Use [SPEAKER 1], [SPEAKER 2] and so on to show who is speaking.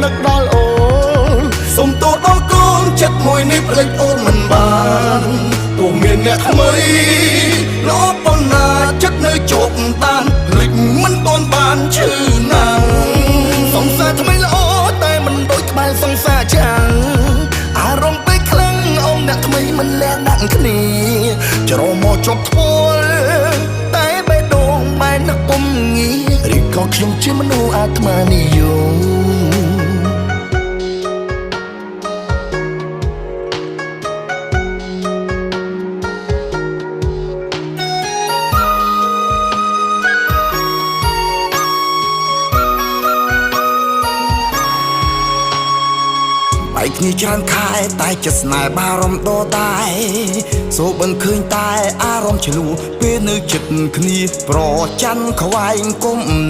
[SPEAKER 1] នឹកដល់អូន
[SPEAKER 2] សុំទោសដល់កូនចិត្តមួយនេះផ្លេចអូនមិនបានទោះមានអ្នកថ្មីល្អប៉ុណ្ណាចិត្តនៅជាប់តាមភ្លេចមិនទាន់បានឈឺណាស់
[SPEAKER 1] សង្សារថ្មីល្អតែមិនដូចក្បែរសង្សារចាំងអារម្មណ៍ពេលខ្លាំងអមអ្នកថ្មីមិនលះដាក់គ្នាច្រមកជាប់ធ្វល់តែបេះដូងបែរនឹកពុំងារឬក៏ខ្ញុំជាមនុស្សអាត្មានិយម
[SPEAKER 2] បែកគ្នាច្រើនខែតែចិត្តស្នេហ៍បារម្ភដដែលសូបិនឃើញតែអារម្មណ៍ឆ្លួពេលនៅចិត្តគ្នាប្រច័នខ្វែងគុំ